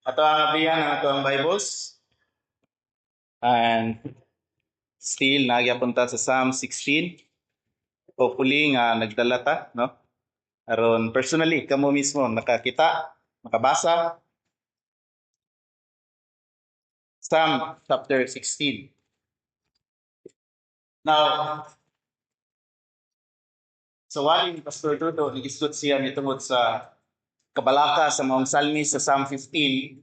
Ato ang ablihan ang ato ang Bibles. And still naa gyapon ta sa Psalm 16. Hopefully nga nagdala ta, no? Aron personally kamo mismo nakakita, makabasa. Psalm chapter 16. Now, so wali ni Pastor Dudo, nigisgot siya nitungod sa kabalaka sa maong salmis sa Psalm 15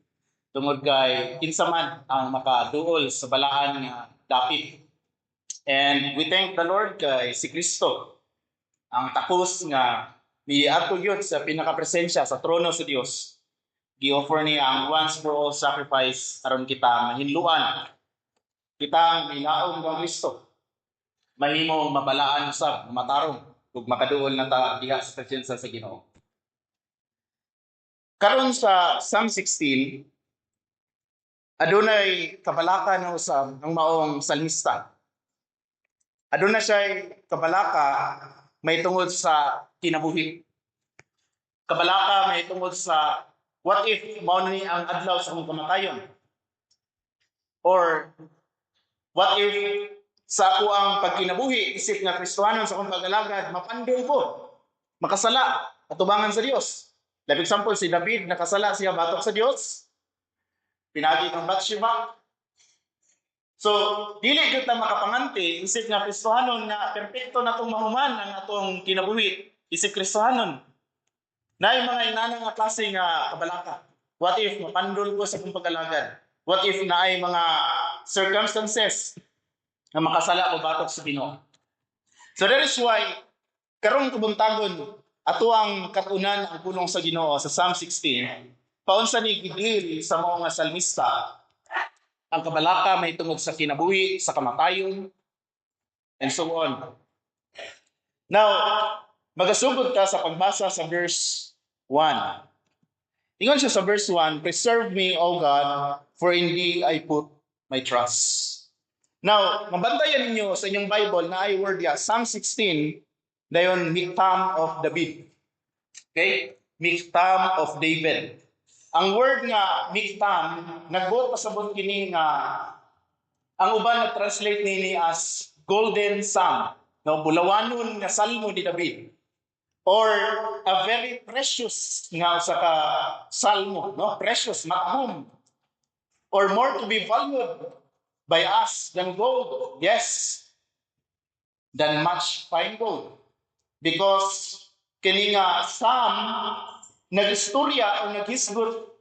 tungod kay kinsa man ang makaduol sa balaan nga dapit. And we thank the Lord kay si Kristo ang takos nga miadto gyud sa pinakapresensya sa trono sa Dios. Gi-offer niya ang once for all sacrifice aron kita mahinluan. Kita ang milaom kang Kristo. Mahimo mabalaan usab, matarong ug makaduol na ta diha sa presensya sa Ginoo. Karon sa Psalm 16, adunay kabalaka na usab ang maong salmista. Aduna siya kabalaka may tungod sa kinabuhi. Kabalaka may tungod sa what if mao ni ang adlaw sa akong kamatayon? Or what if sa ako ang pagkinabuhi isip nga Kristohanon, sa akong pag-alagad, mapandol ko, makasala atubangan sa Dios? Like example, si David, nakasala siya batok sa Dios. Pinagi ng Bathsheba. So, dili gyud ta makapanganti isip nga Kristohanon nga perpekto na tong mahuman ang atong kinabuhi isip Kristohanon. Naay mga inana nga klase nga kabalaka. What if mapandol ko sa akong pag-alagad? What if naay mga circumstances nga makasala ko batok sa Ginoo? So that is why karong kabuntagon ato ang katunan ang pulong sa Ginoo sa Psalm 16. Paunsa ni gi-deal sa mao nga salmista ang kabalaka may tungod sa kinabuhi, sa kamatayon, and so on. Now, magasugod ka sa pagbasa sa verse 1. Ingon siya sa verse 1, "Preserve me, O God, for in Thee I put my trust." Now, mabantayan ninyo sa inyong Bible naay word ya, Psalm 16, dayon Miktam of David. Okay? Miktam of David. Ang word nga Miktam, nagbuot pasabot kini nga ang uban nag-translate nini as golden psalm, no, bulawanon nga salmo ni David. Or a very precious nga usa ka salmo, no? Precious, matahom. Or more to be valued by us than gold. Yes. Than much fine gold. Because kini nga psalm nagistorya o naghisgot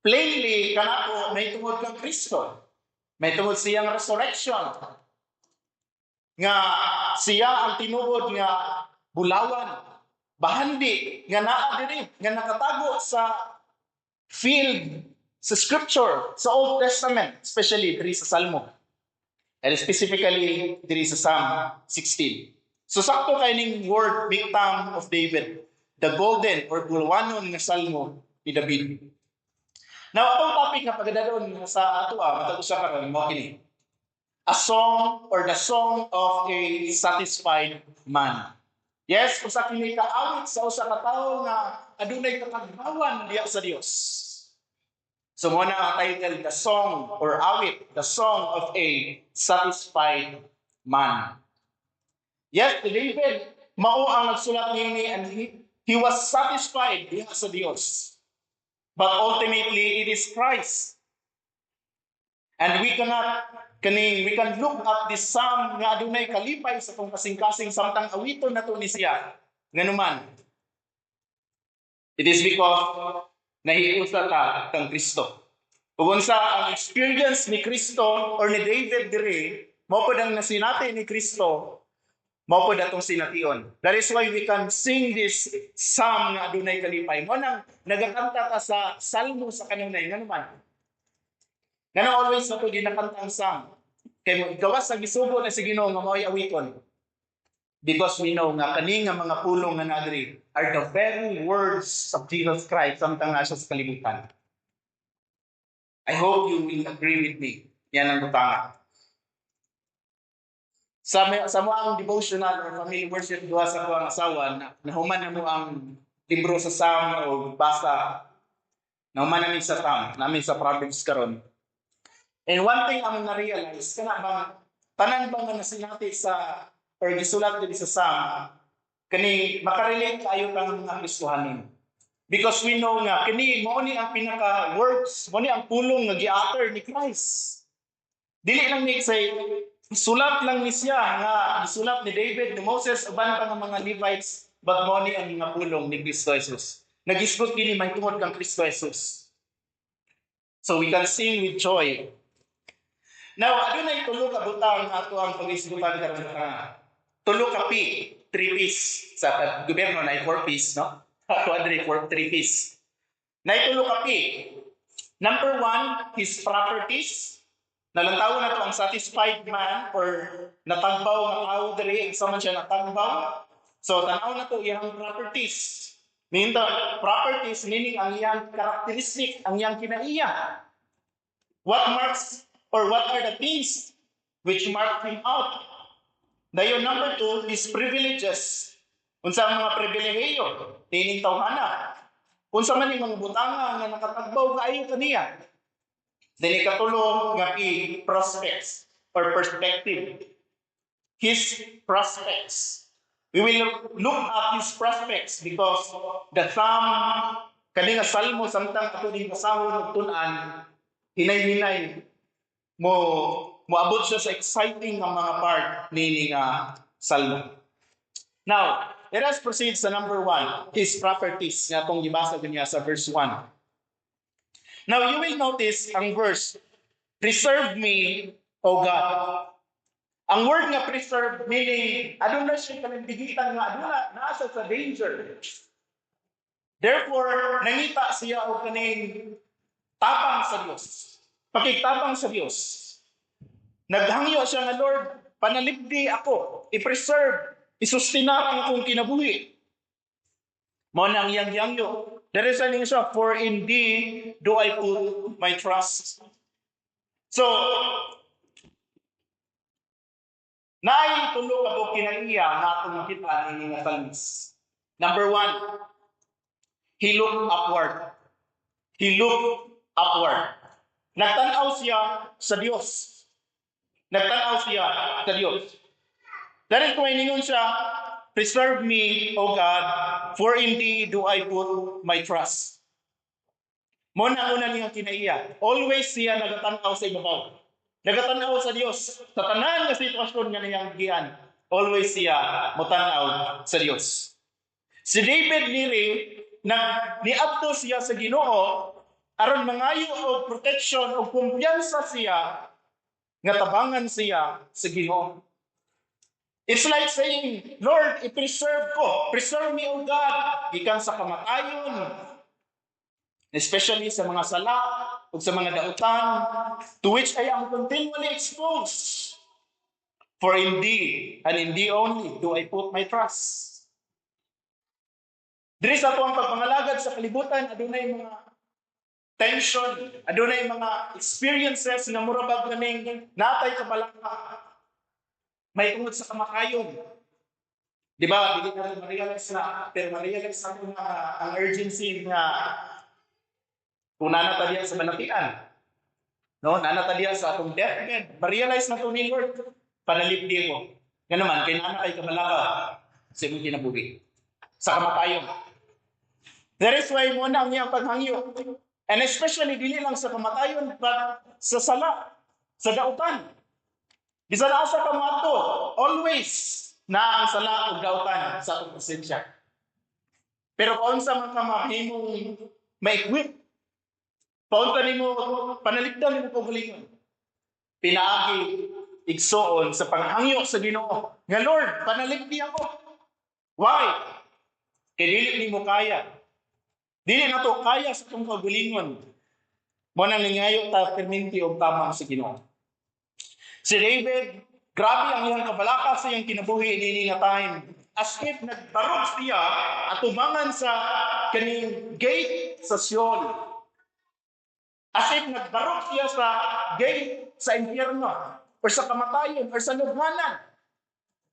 plainly kanako may tungod kang Kristo. May tungod siyang resurrection. Nga siya ang tinuod nga bulawan, bahandi nga naa diri nga nakatago sa field sa scripture sa Old Testament, especially diri sa Salmo. And specifically diri sa Psalm 16. So sakto kay ning word Miktam of David, the golden or bulawanon nga salmo ni David. Now, atong topic nga pagadalon sa ato matag usa karon mao kini. A song or the song of a satisfied man. Yes, usa kini ka awit sa usa ka tawo nga adunay katagbawan diha sa Dios. So mo na ang title, the song or awit, the song of a satisfied man. Yes, si David, mao ang nagsulat niini and he was satisfied diha sa Dios. But ultimately, it is Christ. And we cannot kaning we can look at this psalm nga adunay kalipay sa atong kasing-kasing samtang awiton nato ni siya. Nganuman, it is because nahiusa ta kang Kristo. Ug unsa ang experience ni Kristo or ni David diri, mao pod ang nasinati ni Kristo, mao pod atong sination. That is why we can sing this psalm nga adunay kalipay. Mo nang nagakanta ta sa salmo sa kanunay, nganuman? Ngano always nato ginakanta ang psalm? Kay mo gawas sa gisugo na si Ginoo nga mao'y awiton. Because we know nga kani nga mga pulong nga naa diri are the very words of Jesus Christ samtang naa siya sa kalibutan. I hope you will agree with me. Yan ang butanga. Sa mo ang devotional or family worship duha sa ko ang asawa na nahuman na mo ang libro sa Psalm o basa. Nahuman namin sa Psalm, namin sa Proverbs karon. And one thing among na-realize, kana bang tanan bang nga nasinati sa or gisulat diri sa Psalm, kani makarelate kaayo kang mga Kristohanon. Because we know nga kini mao ni ang pinaka words, mao ni ang pulong nga gi-utter ni Christ. Dili lang ni say sulat lang ni siya nga gisulat ni David, ni Moses, uban pa nga mga Levites, but mao ni ang mga pulong ni Kristo Jesus. Nagisgot kini mahitungod kang Kristo Jesus. So we can sing with joy. Now, adunay tulo ka butang ato ang pag-isgutan karon ka. Tulo ka P, three P's. Sa gobyerno na four P's, no? Ako adre four, three P's. Na tulo ka P. Number one, his properties. Nalantaw na to ang satisfied man or natagbaw nga tao diri, sa man siya natagbaw. So tanaw na to iyang properties. Meaning the properties, meaning ang iyang characteristic, ang iyang kinaiya. What marks or what are the things which mark him out? Dayon number two, his privileges. Unsa ang mga pribilehiyo? Tining tawhana. Unsa man yung mga butanga nga nakatagbaw kaayo kaniya? Then ikatulo nga P, prospects or perspective. His prospects. We will look at his prospects because the psalm, kani nga salmo, samtang ato ning basahon ug tun-an, hinay-hinay mo moabot siya sa exciting nga mga part niini nga salmo. Now, let us proceed sa number one, his properties nga atong gibasa niya sa verse 1. Now, you will notice ang verse, "Preserve me, O God." Ang word nga "preserve" meaning aduna siya kalambigitan nga aduna naa sa danger. Therefore, nangita siya og kaning tabang sa Dios. Pakigtabang sa Dios. Naghangyo siya nga, "Lord, panalipdi ako, i-preserve, isustinar ang akong kinabuhi." Mao na ang iyang gihangyo. There is an siya, "For in thee do I put my trust." So, naay tulo ka buok kinaiya nga atong makita niini nga psalmist. Number one, he looked upward. He looked upward. Nagtanaw siya sa Dios. Nagtanaw siya sa Dios. That is why ningon siya, "Preserve me, O God, for in thee do I put my trust." Mo na ang una niyang kinaiya. Always siya nagatanaw sa ibabaw. Nagatanaw sa Dios. Sa tanan nga sitwasyon nga niyang gian, always siya motanaw sa Dios. Si David niri nag niadto siya sa Ginoo aron mangayo og protection og kumpiyansa siya nga tabangan siya sa Ginoo. It's like saying, "Lord, i-preserve ko. Preserve me, O God, gikan sa kamatayon, especially sa mga sala ug sa mga dautan to which I am continually exposed. For in thee, and in thee only, do I put my trust." Diri sa ato ang pagpangalagad sa kalibutan, adunay mga tension, adunay mga experiences nga mura bag kaning natay kabalaka may tungod sa kamatayon. Di ba? Dili na ma-realize na, pero ma-realize nato nga ang urgency nga kung naa na ta diya sa balatian. No, naa na ta diya sa atong deathbed. Ma-realize na to ni Lord. Panalipdi ko. Nga naman, kay naa na kay kabalaka sa imong kinabuhi. Sa kamatayon. That is why mo na ang iyang paghangyo. And especially, dili lang sa kamatayon, but sa sala, sa dautan. Bisan asa ka moadto, always na ang sala ug dautan sa atong presensya. Pero paunsa man ka mahimong ma-equip? Paunsa nimo panalipdan nimo kaugalingon? Pinaagi, igsoon, sa panghangyo sa Ginoo. Nga, "Lord, panalipdi ako." Why? Kay dili nimo kaya. Dili nato kaya sa atong kaugalingon. Mo nang ningayo ta perminti og tabang sa Ginoo. Si David, grabe ang iyang kabalaka sa iyang kinabuhi niini nga time. As if nagbarog siya atubangan sa kaning gate sa Sheol. As if nagbarog siya sa gate sa impyerno or sa kamatayon or sa lubhanan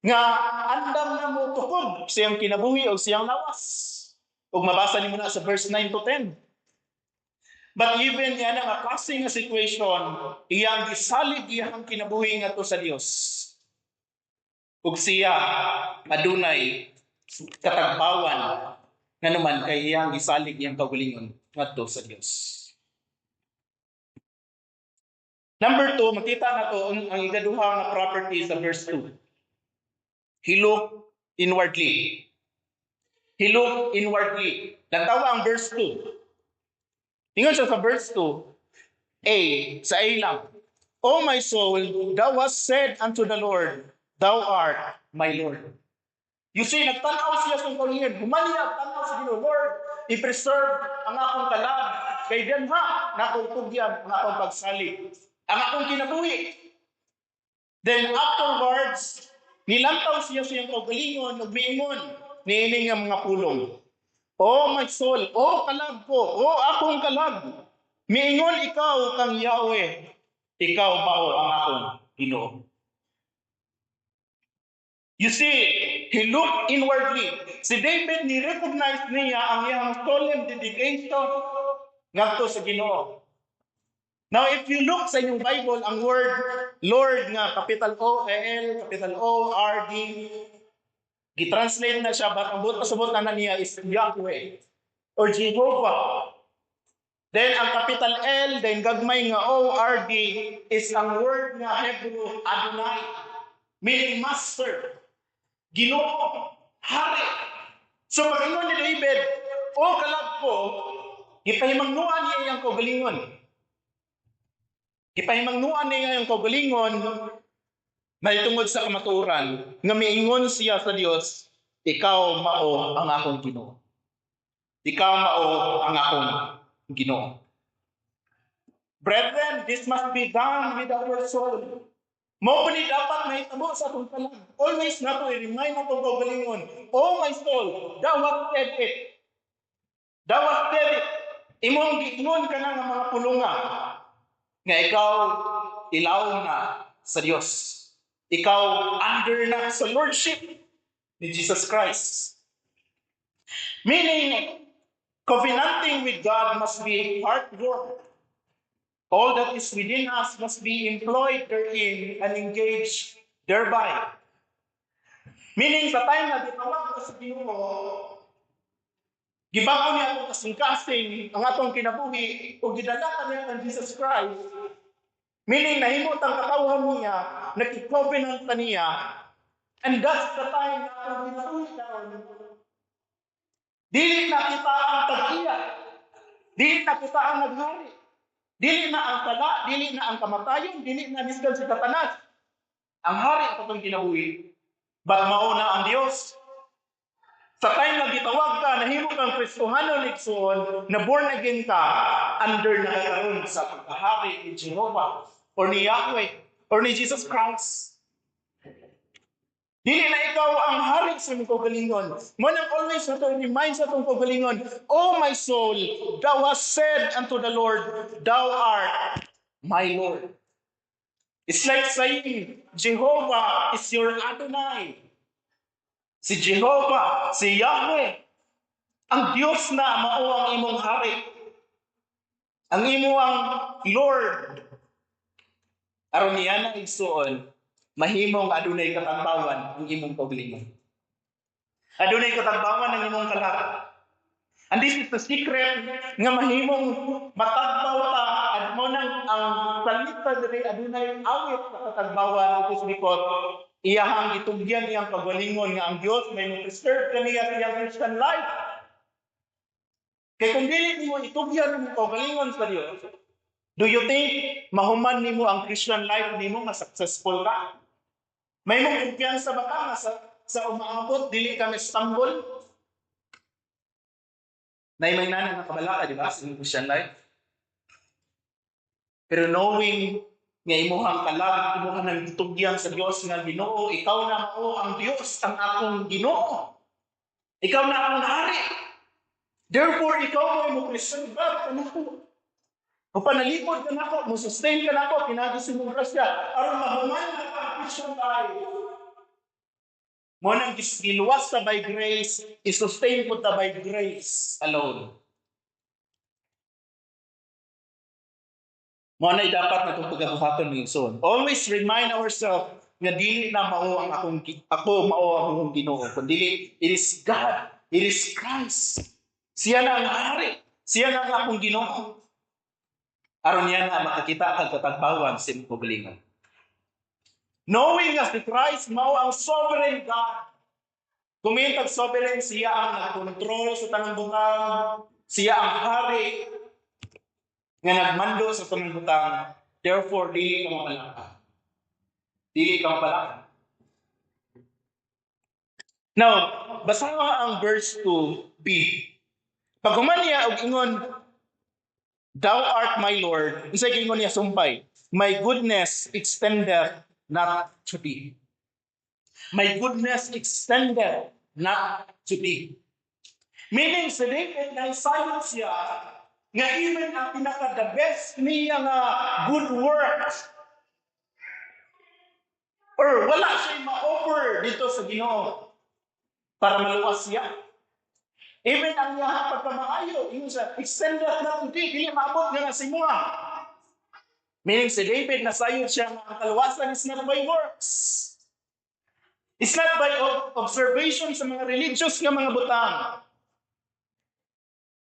nga andam na mo tukod sa iyang kinabuhi o siyang lawas. Ug mabasa nimo na sa verse 9 to 10. But even niya nga klase nga situation, iyang gisalig iyang kinabuhi ngadto sa Dios. Ug siya adunay katagbawan nga naman kay iyang gisalig iyang kaugalingon ngadto sa Dios. Number 2, makita nato ang ikaduha nga property sa verse 2. He looked inwardly. He looked inwardly. Lantawa ang verse 2. Ingon siya sa verse 2, A, sa A lang. "O my soul, thou hast said unto the Lord, Thou art my Lord." You see, nagtanaw siya sa kaugalingon. Human niya tanaw sa Ginoo, "Lord, i-preserve ang akong kalag. Kay dinha, nako itugyan ang akong pagsalig, ang akong kinabuhi." Then afterwards, nilantaw siya sa iyang kaugalingon, ug miingon niini nga mga pulong. "Oh my soul, oh kalag ko, oh akong kalag. Miingon ikaw kang Yahweh, ikaw mao ang akong Ginoo." You see, he looked inwardly. Si David, ni-recognize niya ang iyang solemn dedication ngadto sa Ginoo. Now, if you look sa inyong Bible, ang word Lord nga capital O, L, capital O, R, D, gitranslate na siya, but ang buot pasabot na niya is Yahweh or Jehovah. Then ang capital L, then gagmay nga O, R, D is ang word nga Hebrew Adonai, meaning master, Ginoo, hari. So pag-ingon ni David, "O kalag ko," gipahimangnuan niya iyang kaugalingon. Gipahimangnuan niya iyang kaugalingon mahitungod sa kamatuoran nga miingon siya sa Dios, "Ikaw mao ang akong Ginoo. Ikaw mao ang akong Ginoo." Brethren, this must be done with our soul. Mao ni dapat mahitabo sa atong kalag. Always nato i-remind atong kaugalingon, "Oh my soul, thou hast said it. Thou hast said it." Imong giingon ka na nga mga pulunga nga ikaw ilawom na sa Dios. Ikaw under na sa lordship ni Jesus Christ. Meaning, covenanting with God must be hard work. All that is within us must be employed therein and engaged thereby. Meaning, sa time na gitawag ka sa Ginoo, gibago niya atong kasing-kasing, ang atong kinabuhi, o gidala ka niya ng Jesus Christ, meaning, nahimo tang katawhan niya, naki-covenant ta niya, and that's the time na atong kinabuhi karon. Dili na kita ang tag-iya. Dili na kita ang naghari. Dili na ang sala, dili na ang kamatayon, dili na miskan si Satanas ang hari sa atong kinabuhi. But mao na ang Dios. Sa time na gitawag ka, nahimo kang Kristohanon, igsoon, na born again ka, under na ka karon sa pagkahari ni Jehovah or ni Yahweh or ni Jesus Christ. Dili na ikaw ang hari sa imong kaugalingon. Mao nang always nato remind sa atong kaugalingon, "Oh my soul, thou hast said unto the Lord, Thou art my Lord." It's like saying, Jehovah is your Adonai. Si Jehovah, si Yahweh, ang Diyos na mao ang imong hari. Ang imo ang Lord. Aron niya na, igsuon, mahimong adunay katagbawan ang imong kaugalingon. Adunay katagbawan ang imong kalag. And this is the secret nga mahimong matagbaw ta at mao nang ang salita diri adunay awit sa katagbawan. It is because iyahang gitugyan iyang kaugalingon nga ang Dios may mo preserve kaniya sa iyang Christian life. Kay kung dili nimo itugyan ang kaugalingon sa Dios, do you think mahuman nimo ang Christian life nimo nga successful ka? May mong kumpiyansa ba ka nga sa umaabot dili ka stumble? Nay may nana nga kabalaka, di ba, sa imong Christian life? Pero knowing nga imuhang kalag, imuhang nang gitugyan sa Dios nga, "Ginoo, ikaw na mao ang Dios, ang akong Ginoo. Ikaw na akong hari. Therefore, ikaw mo mo preserve ka nako. Mupanalipod ka nako, mo sustain ka nako, pinaagi sa imong grasya, aron mahuman na ang Christian life." Mao nang giluwas ta by grace, i-sustain po ta by grace alone. Mao na dapat natong pagabuhaton, mga igsoon. Always remind ourselves nga dili na mao ang akong ako mao ang akong Ginoo, kundi it is God, it is Christ. Siya na ang hari, siya na ang akong Ginoo. Aron niya na makakita kag katagbawan sa imong kaugalingon. Knowing nga si Christ mao ang sovereign God. Kung tag sovereign, siya ang nagkontrol sa tanang butang, siya ang hari nga nagmando sa tanang butang. Therefore, dili ka mapalaka. Dili ka mapalaka. Now, basaha ang verse 2b. Paghuman niya og ingon, "Thou art my Lord," unsay giingon niya sumpay? "My goodness extendeth not to thee." "My goodness extended not to thee." Meaning, si David, nahisayon siya nga even ang pinaka the best niya nga good works or wala siya ma-offer dito sa Ginoo para maluwas siya. Even ang iyang pagkamaayo, ingon siya, "Extended not to thee," dili maabot nga sa imuha. Meaning si David, nasayod siya nga ang kaluwasan is not by works. It's not by observation sa mga religious nga mga butang.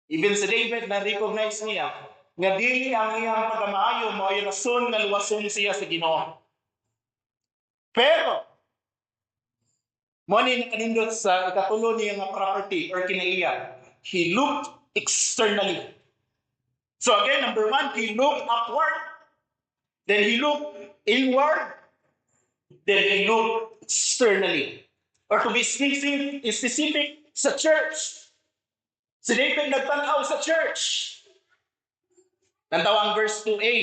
Even si David, na-recognize niya nga dili ang iyang pagkamaayo mao ay rason nga luwason siya sa Ginoo. Pero mo ni nakanindot sa ikatulo niya nga property or kinaiya. He looked externally. So again, number one, he looked upward. Then he looked inward. Then he looked externally. Or to be specific, sa church. Si David nagtanaw sa church. Tantaw ang verse 2a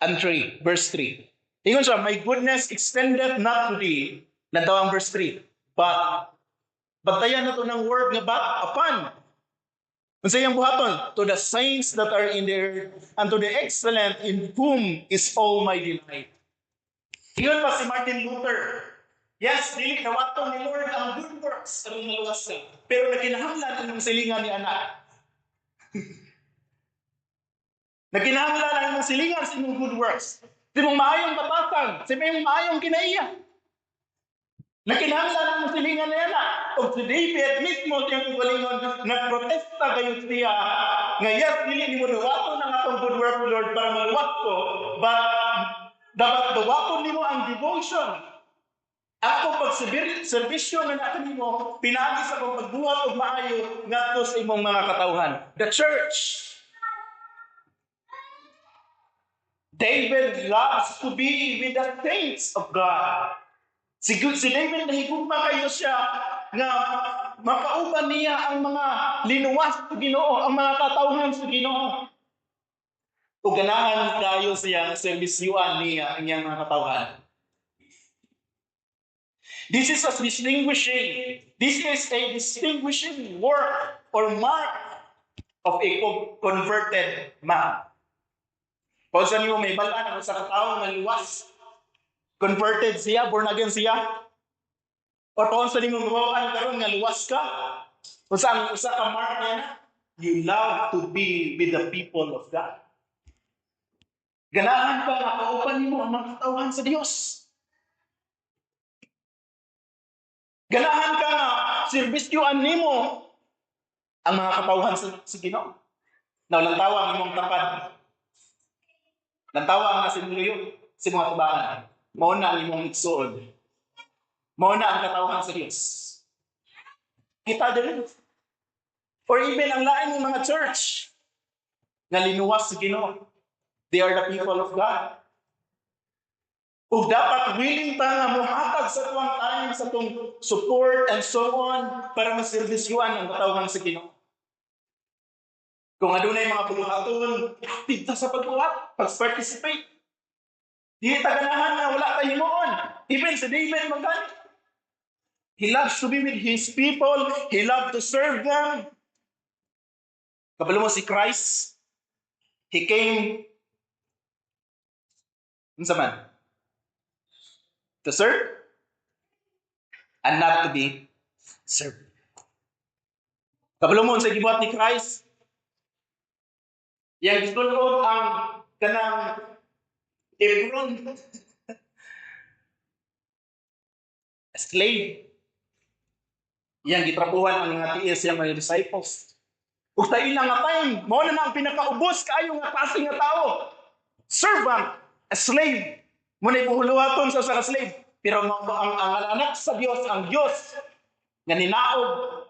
and 3, verse 3. Ingon siya, "My goodness extended not to thee." Lantaw ang verse 3. "But," bantayan na to ng word nga "but," "upon." Unsa iyang buhaton? "To the saints that are in the earth, and to the excellent in whom is all my delight." Ingon pa si Martin Luther, yes, dili dawaton ni Lord ang good works aron maluwas ka. Pero nagkinahanglan ang silingan ni anak. Nagkinahanglan ang imong silingan sa imong good works. Sa imong maayong batasan, sa imong maayong kinaiya. Nagkinahanglan ang imong silingan ni anak. Og si David mismo siyang kaugalingon, nagprotesta kayo siya nga yes, dili nimo dawaton ang akong good work, Lord, para maluwas ko, but dapat dawaton nimo ang devotion. Ako pagserbisyo nga naa nimo pinaagi sa akong pagbuhat og maayo ngadto sa imong mga katawhan. The church. David loves to be with the saints of God. Si David, nahigugma kayo siya nga makauban niya ang mga linuwas sa Ginoo, ang mga katawhan sa Ginoo. Ug ganahan kayo siya nga serbisyuan niya ang iyang mga katawhan. This is a distinguishing work or mark of a converted man. Kung sa niyo may balaan ang sa katao nga luwas, converted siya, born again siya. O kung sa nimo mabawaan karon nga luwas ka, kung sa ang usa ka mark niya na, you love to be with the people of God. Ganahan ka nga kauban nimo ang mga katawhan sa Dios. Ganahan ka nga serbisyuan nimo ang mga katawhan sa Ginoo. Now, lantawa ang imong tapad. Lantawa ang nasinuyo sa mga tubangan. Mao na ang imong igsuon. Mao na ang katawhan sa Dios. Kita diri. Or even ang lain ng mga church nga linuwas sa Ginoo. They are the people of God. Ug dapat willing ta nga mohatag sa tuwang time, sa tong support and so on para maserbisyuan ang katawhan sa Ginoo. Kung adunay mga buluhaton, active ta sa pagbuhat, pag-participate. Di ta ganahan nga wala ta himuon. Even si David man gani. He loves to be with his people. He loved to serve them. Kabalo mo si Christ, he came unsa man? To serve and not to be served. Kabalo mo unsa gibuhat ni Christ? Yang gitulog ang kanang Hebron. A slave. Iyang gitrapuhan ang mga tiis siyang mga disciples. Ug sa ilang nga time, mao na ang pinakaubos kaayo nga klase nga tao. Servant, a slave. Mao na buhuluhaton sa usa ka slave. Pero ang anak sa Dios, ang Dios nga ninaog,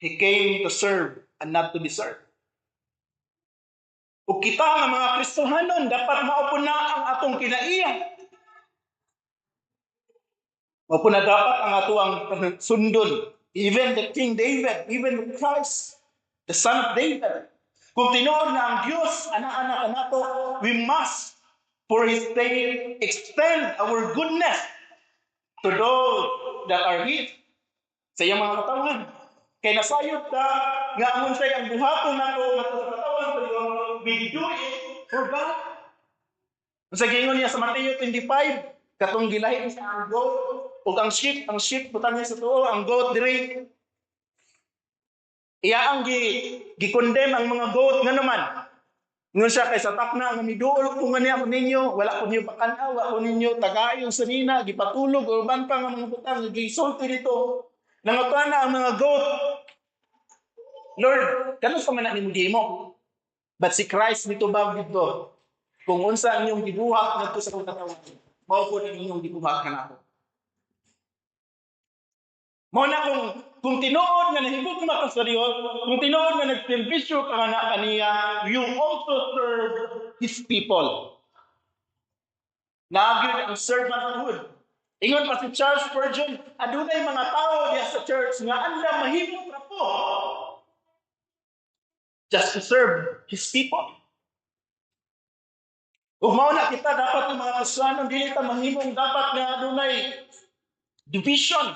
he came to serve and not to be served. Ug kita nga mga Kristohanon, dapat mao na ang atong kinaiya. Mao na dapat ang atoang sundon. Even the King David, even the Christ, the Son of David. Kung tinuod na ang Dios ana-ana kanato, we must, for His sake, extend our goodness to those that are His, sa iyang mga katawhan. Kay nasayod ta nga ang unsay ang buhaton nato ngadto sa katawhan sa Dios, we do it for God. Unsa giingon niya sa Mateo 25, katong gilahi sa ang goat ug ang sheep butang niya sa tuo, ang goat diri. Iya ang gi-condemn ang mga goat nga naman. Ingon siya kay sa takna nga miduol ko nga niya ninyo, wala ko ninyo pakan-a, wala ko ninyo tagayon sa nina, gipatulog o uban pa nga mga butang gisulti dito. Nangutana ang mga goat, "Lord, kanus-a man na nimo gihimo?" But si Christ nitubag dito, "Kung unsa ang inyong gibuhat ngadto sa akong katawhan, mao pud ang inyong gibuhat kanako." Mao na kung tinuod nga nahigugma ka sa Dios, kung tinuod nga nagserbisyo ka nga na kaniya, you also serve His people. Naa gyud ang servanthood. Ingon pa si Charles Spurgeon, adunay mga tao diya sa church nga andam mahimong trapo just to serve His people. Ug mao na kita dapat ng mga Kristiyano, dili ta mahimong dapat nga adunay division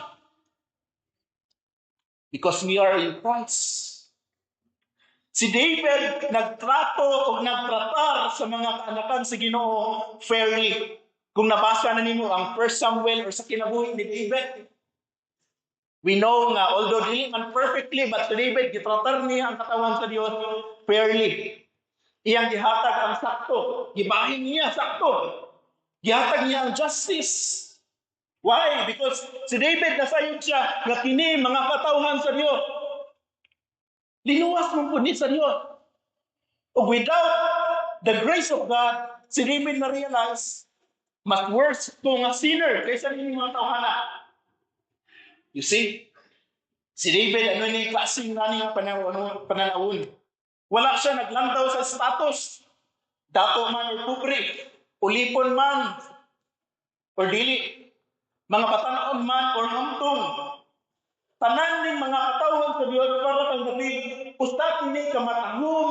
because we are in Christ. Si David nagtrato o nagtratar sa mga kaanakan sa Ginoo fairly. Kung nabasa na nimo ang 1 Samuel or sa kinabuhi ni David, we know nga although dili man perfectly, but si David gitratar niya ang katawhan sa Dios fairly. Iyang gihatag ang sakto, gibahin niya sakto. Gihatag niya ang justice. Why? Because si David nasayod siya nga kini mga katawhan sa Dios. Linuwas man pud ni sa Dios. Ug without the grace of God, si David na realize mas worse ko nga sinner kaysa ning mga tawhana. You see? Si David, ano ni klaseng nani nga pananawon. Wala siya naglantaw sa status. Dato man or pobre, ulipon man or dili, mga batan-on man or hamtong. Tanan ning mga katawhan sa Dios para kang David, usa kini ka matahom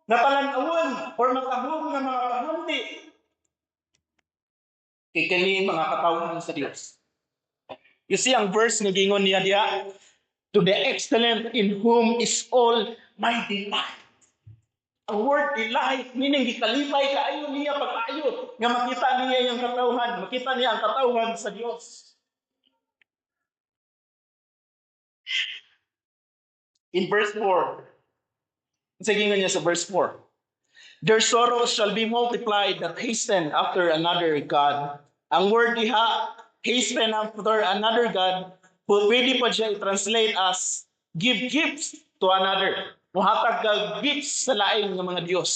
nga talan-awon or matahom nga mga pahamti. Kay kani mga katawhan sa Dios. You see ang verse nga gingon niya diya, "To the excellent in whom is all my delight." Ang word "delight" meaning gikalipay kaayo niya pag-ayo nga makita niya yung katawhan, makita niya ang katawhan sa Dios. In verse 4, sige nga niya sa verse 4, "Their sorrows shall be multiplied that hasten after another God." Ang word diha, "hasten after another God," pwede pa siya i-translate as "give gifts to another." Muhatag ka gifts sa lain nga mga Diyos.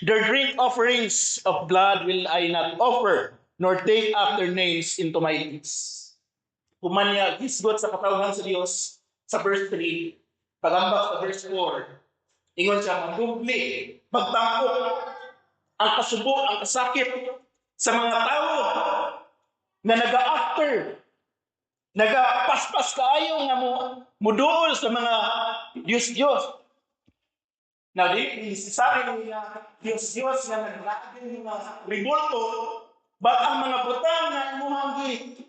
"Their drink offerings of blood will I not offer, nor take up their names into my lips." Human niya hisgot sa katawhan sa Dios sa verse 3, pagambak sa verse 4, ingon siya, magubli, magtangkok, ang kasubo, ang kasakit sa mga tao na naga-after, nagapaspas kaayo nga mo muduol sa mga Diyos-Diyos. Now, di necessary nga Diyos-Diyos nga naglaagin mga rebulto, but ang mga butang nga imuhang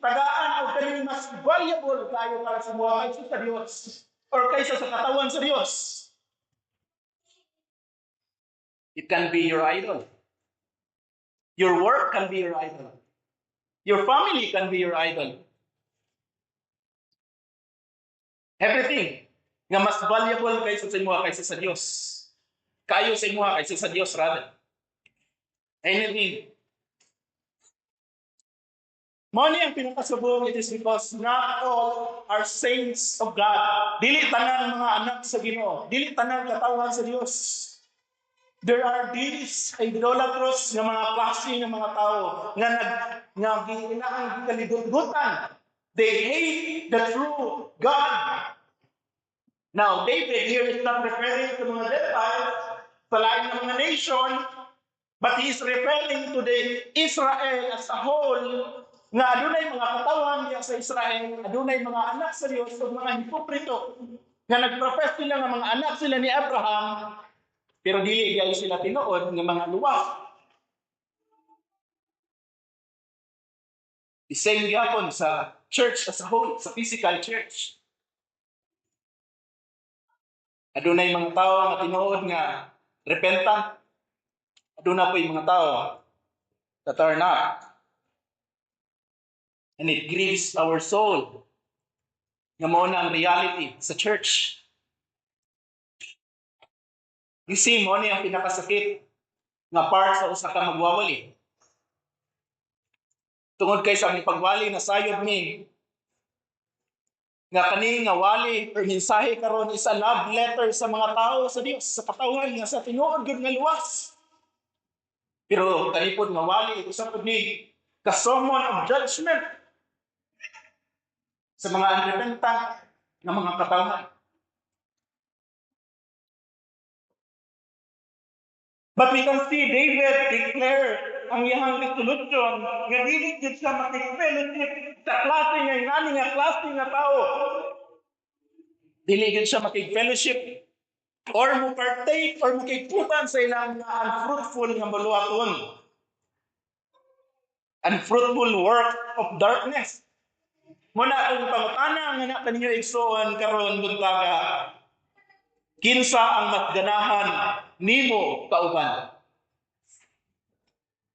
tagaan o kaning mas valuable kayo para sa mga kaysa sa Dios or kaysa sa katawan sa Dios. It can be your idol. Your work can be your idol. Your family can be your idol. Everything nga mas valuable kaysa sa imuha kaysa sa Dios. Kayo sa imuha kaysa sa Dios rather. Anything. Mao ni ang pinakasabong, it is because not all are saints of God. Dili tanan mga anak sa Ginoo. Dili tanan katawhan sa Dios. There are these idolatrous nga mga klase ng mga tao nga nag nga giinaang kalibot-gutan. They hate the true God. Now, David here is not referring to mga Gentiles, sa lain ng mga nation, but he is referring to the Israel as a whole, nga adunay mga katawhan diya sa Israel, adunay mga anak sa Dios ug mga hipokrito nga nagprofess sila nga mga anak sila ni Abraham, pero dili diay sila tinuod nga mga luwas. The same gyapon sa church as a whole, sa physical church. Adunay mga tao nga tinuod nga repentant. Aduna po'y mga tao that are not. And it grieves our soul nga mao na ang reality sa church. You see, mao ni ang pinakasakit nga part sa usa ka magwawali. Tungod kay sa aming pagwali, nasayod mi nga kani nga wali or mensahe karon is a love letter sa mga tao sa Dios, sa katawhan nga sa tinuod gyud nga luwas. Pero kani pod nga wali, usa pod ni ka sermon of judgment sa mga unrepentant nga mga katawhan. But we can see David declare ang iyang resolution nga dili gyud siya makig-fellowship sa klase nga ingani nga klase nga tao. Dili gyud siya makig-fellowship or mo partake or makigpuban sa ilang nga unfruitful nga buluhaton. Unfruitful work of darkness. Muna akong pangutana nga na kaninyo, igsoon, karon buntaga: kinsa ang mas ganahan nimo kauban?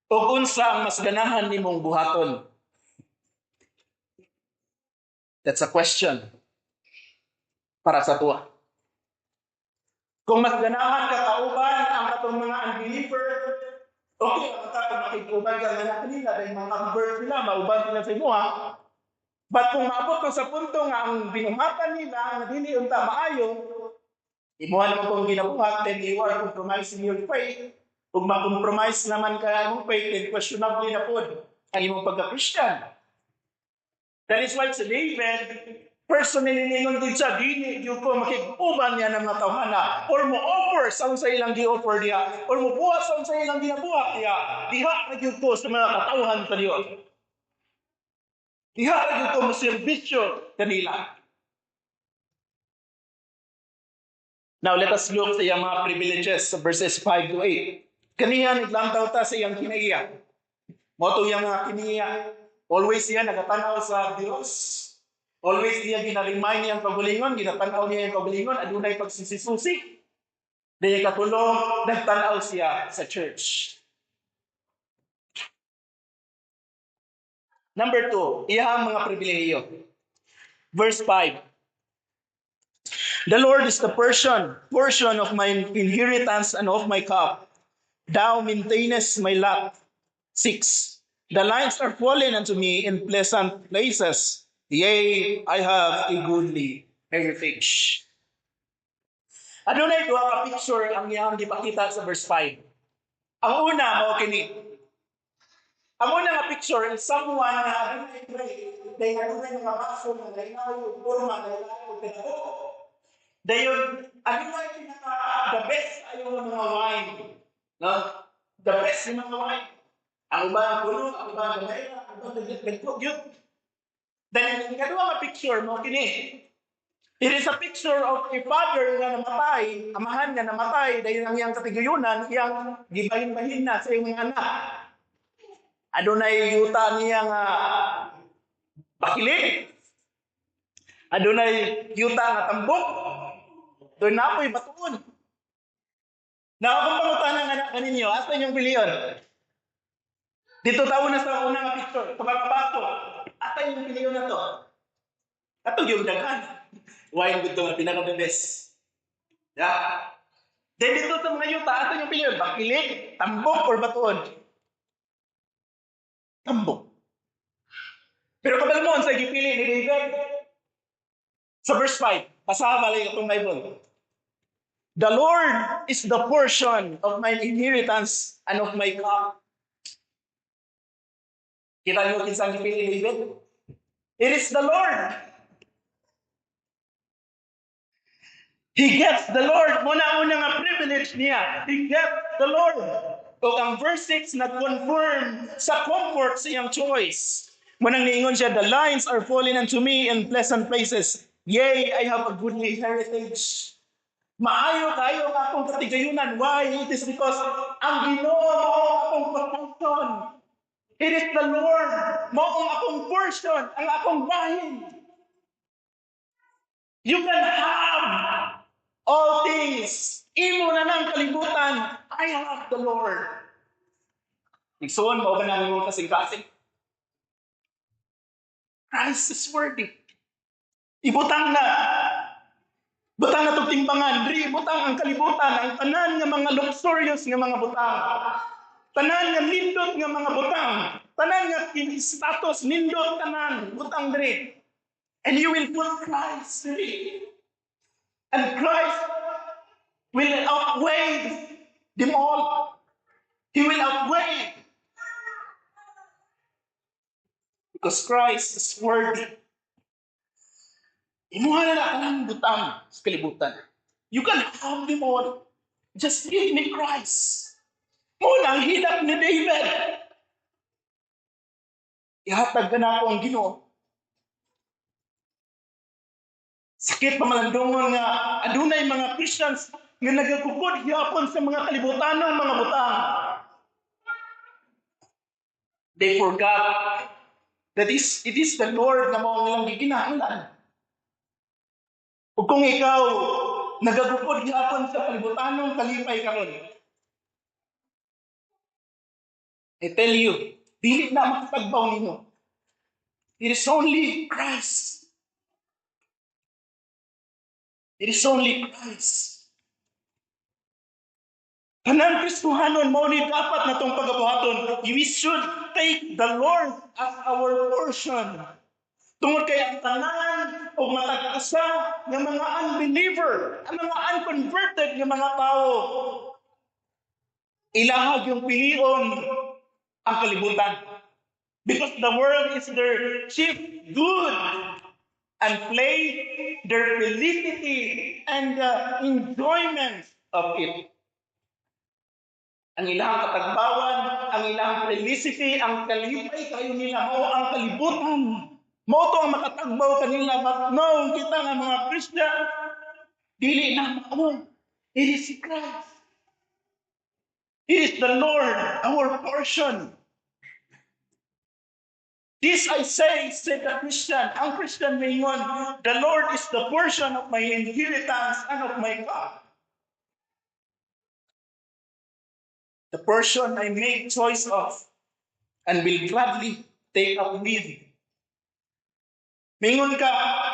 O unsa ang mas ganahan nimong buhaton? That's a question para sa tuwa. Kung mas ganahan ka kauban ang katong mga unbeliever, okay lang ka kung makig-uban ka nga kanila dahil mga convert sila, mauban sila sa imuha. But kung maabot ka sa punto nga ang binuhatan nila nga dili unta maayo, imuha naman kung ginabuhat, then you are compromising your faith. Kung ma-compromise naman ka imong faith, then questionably na pod ang imong pagka-Christian. That is why si David, personally ningon din siya, dili gyud ko makig-uban niya ng mga tawhana or mo offer sa unsa ilang gi-offer diha or mo buhat sa unsa ilang ginabuhat diha. Diha ra gyud ko sa mga katawhan sa Dios. Diha ra gyud ko mo serbisyo kanila. Now let us look sa iyang mga privileges sa verses 5 to 8. Kaniya naglantaw ta sa iyang kinaiya. Mao to iyang mga kinaiya. Always siya nagatanaw sa Dios. Always niya gina-remind niya ang kaugalingon, ginatanaw niya ang kaugalingon, adunay pagsisisusi. Dahil katulong, nagtanaw siya sa church. Number 2, iyang mga pribilehiyo. Verse 5. The Lord is the portion of my inheritance and of my cup. Thou maintainest my lot. 6. The lines are fallen unto me in pleasant places. Yea, I have a goodly heritage. Adunay duha ka picture ang iyang gipakita sa verse 5. Ang una mao kini. Ang una nga picture is someone nga adunay tray, dahil adunay mga baso nga lain-lain og porma, lain-lain og kadako. Dayon adunay pinaka the best ayo nga mga wine. No? The best nga mga wine. Ang uban puno, ang uban gamay, ang uban dagko gyud. Then ang ikaduha nga picture mao kini. It is a picture of a father nga namatay, amahan nga namatay, dahil ang iyang katigayunan, iyang gibahin-bahin na sa iyang mga anak. Adunay yuta niya nga bakilit. Adunay yuta nga tambok. Doon na po'y batuon. Na akong pangutana nga anak kaninyo, asa inyong piliyon? Dito tao na sa una nga picture, sa mga bato. Asa inyong piliyon na to? Ato yung daghan. Wine gud to nga pinaka the best. Yeah. Then dito sa mga yuta, asa inyong piliyon? Bakilit, tambok, or batuon? Tambok. Pero kabalo mo sa gipili ni David? Sa verse 5, basaha balik atong Bible. "The Lord is the portion of my inheritance and of my cup." Kita niyo kinsang gipili ni David? It is the Lord. He gets the Lord. Muna-una nga privilege niya. He gets the Lord. O ang verse 6 nag-confirm sa comfort sa iyang choice. Munang niingon siya, "The lines are falling unto me in pleasant places. Yea, I have a goodly heritage." Maayo kayo ang akong katigayunan. Why? It is because ang Ginoo mao ang akong protection. It is the Lord. Mao ang akong portion, ang akong bahin. You can have all things. Imo na ng kalibutan. I have the Lord. Igsoon, mao ba na imong kasing-kasing? Christ is worthy. Ibutang na. Butang na itong timbangan. Diri, butang ang kalibutan, ang tanan nga mga luxurious nga mga butang. Tanan nga nindot nga mga butang. Tanan nga status nindot tanan. Butang diri. And you will put Christ diri. And Christ will outweigh them all. He will outweigh. Because Christ is worthy. Imuha na na ang butang sa kalibutan. You can have them all. Just give me Christ. Mo na ang hilak ni David. Ihatag ka na ako ang Ginoo. Sakit pamalandungon nga adunay mga Christians nga nagakukod hiyapon sa mga kalibutanong mga butang. They forgot that it is the Lord na mao ang ilang gikinahanglan. Ug kung ikaw nagagukod gihapon sa kalibutanong kalipay karon, I tell you, dili na makatagbaw nimo. It is only Christ. It is only Christ. Tanang Kristohanon, mao ni dapat natong pagabuhaton. We should take the Lord as our portion. Tungod kay ang tanan o matag asa nga mga unbeliever, ang mga unconverted nga mga tao, ilahag yung pilion ang kalibutan. Because the world is their chief good and play their felicity and the enjoyment of it. Ang ilang katagbawan, ang ilang felicity, ang kalipay kayo nila, mao ang kalibutan. Mao to ang makatagbaw kanila, but no, kita nga mga Christian, dili na mao. It is Christ. It is the Lord, our portion. "This I say," said the Christian. Ang Christian maingon, "The Lord is the portion of my inheritance and of my cup. The portion I make choice of and will gladly take up with." Mingon ka,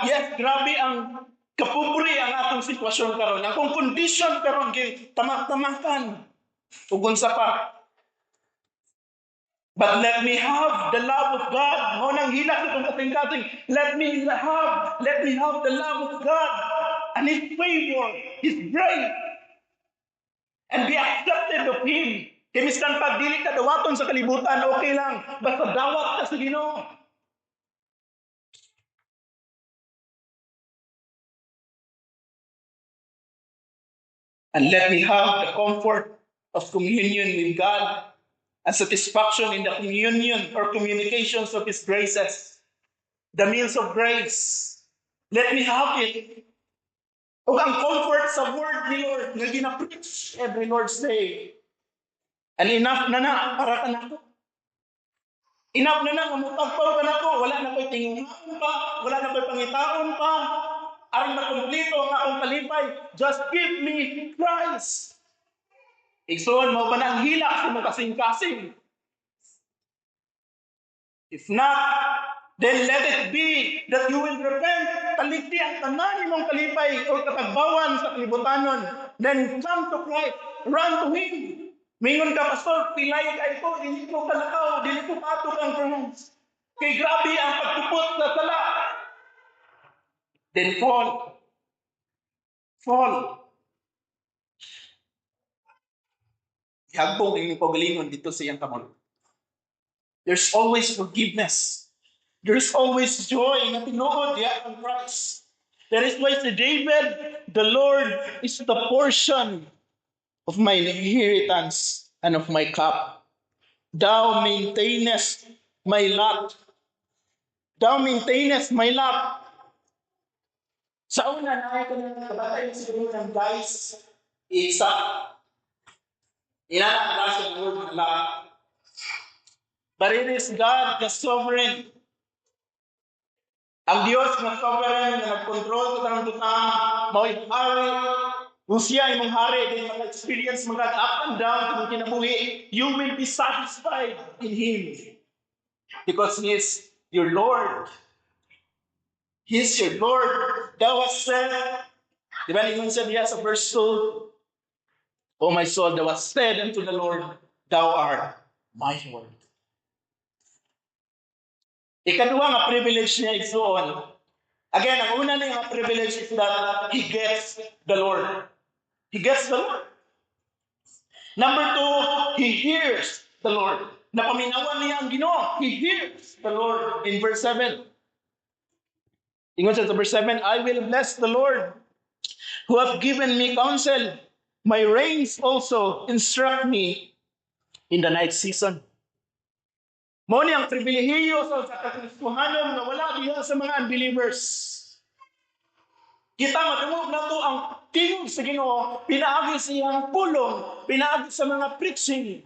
yes, grabe ang kapobre ang atong sitwasyon karon. Akong condition karon kay tamak-tamakan. Ug unsa pa. But let me have the love of God. Mao nang hilak itong kating-kating. Let me have the love of God and His favor, His grace, and be accepted of Him. Kay miskan pag dili ka dawaton sa kalibutan, okay lang. Basta dawat ka sa Ginoo. And let me have the comfort of communion with God and satisfaction in the communion or communications of His graces, the means of grace. Let me have it. Ug ang comfort sa word ni Lord nga gina-preach every Lord's Day. And enough na na para ka nako. Enough na na, mamutagpaw ka nako. Wala na ko'y tingungaon pa, wala na ko'y pangitaon pa. Aron makumplito ang akong kalipay, just give me Christ. Igsoon, mao ba na ang hilak sa mga kasing-kasing? If not, then let it be that you will repent. Talikdi ang tanan imong kalipay o katagbawan sa kalibutanon. Then come to Christ. Run to Him. Mingon ka, "Pastor, pilay kay ko, dili ko kalakaw, dili ko patok ang Christ. Kay grabe ang pagtupot sa sala." Then fall. Fall. Ihagbong inyong pagalingon dito sa iyang kamot. There's always forgiveness. There's always joy nga tinuod diha ang Christ. That is why si David, "The Lord is the portion of my inheritance and of my cup. Thou maintainest my lot. Thou maintainest my lot." Sa una, naay ko ng kabatay siguro ng guys, isa. Inana ang klase ng word ng lot. But it is God the sovereign. Ang Dios nga sovereign nga nagkontrol sa tanang butang, mao'y hari. Kung siya imong hari, then maka-experience mga up and down kung kinabuhi, you will be satisfied in Him. Because He is your Lord. He is your Lord. Thou hast said, di ba ningon siya diya sa verse 2, "O my soul, thou hast said unto the Lord, Thou art my Lord." Ikaduha nga privilege niya, igsuon. Again, ang una niya nga privilege is that he gets the Lord. He gets the Lord. Number two, he hears the Lord. Napaminawan niya ang Ginoo. He hears the Lord in verse 7. Ingon siya sa verse 7, "I will bless the Lord who have given me counsel. My reins also instruct me in the night season." Mao ni ang pribilehiyo sa kakristuhanon nga wala diha sa mga unbelievers. Kita madungog nato ang tingog sa Ginoo pinaagi sa iyang pulong, pinaagi sa mga preaching.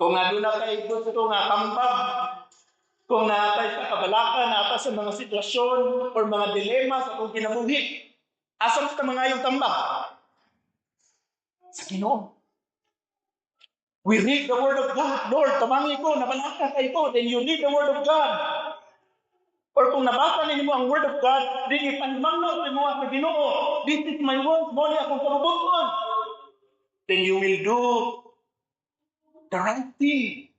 Kung aduna kay gusto nga tambag, kung natay sa kabalaka, nata sa mga sitwasyon or mga dilema sa atong kinabuhi, asa ta mangayong tambag? Sa Ginoo. We read the Word of God. "Lord, tabangi ko, nabalaka kay ko." Then you read the Word of God. Or kung nabasa ninyo ang Word of God, then ipanmangno mo sa Ginoo. "This is my word, mao ni akong kabubuton." Then you will do the right thing.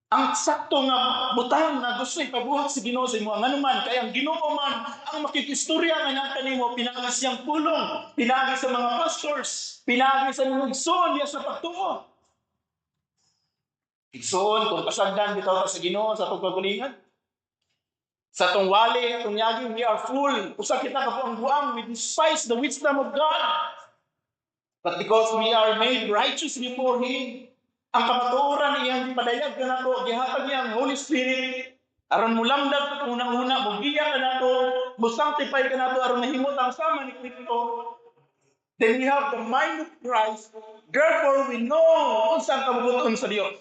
Ang sakto nga butang nga gusto ipabuhat sa Ginoo sa imo ngano man kay ang Ginoo man ang makikistorya nga naa kanimo pinaagi siyang pulong, pinaagi sa mga pastors, pinaagi sa mga igsoon niya sa pagtuo. Igsoon, kung pasagdan bitaw ta sa Ginoo sa atong kagalingan. Sa atong wali, atong yagi, we are full. Usa kita ka buang, we despise the wisdom of God. But because we are made righteous before Him, ang kamatuoran iyang gipadayag kanato, gihatag niya ang Holy Spirit, aron mulamdag ka unang-una, mugiya kanato, musanctify kanato, aron mahimo tang sama ni Kristo. Then we have the mind of Christ. Therefore, we know unsa ang kabubuton sa Dios.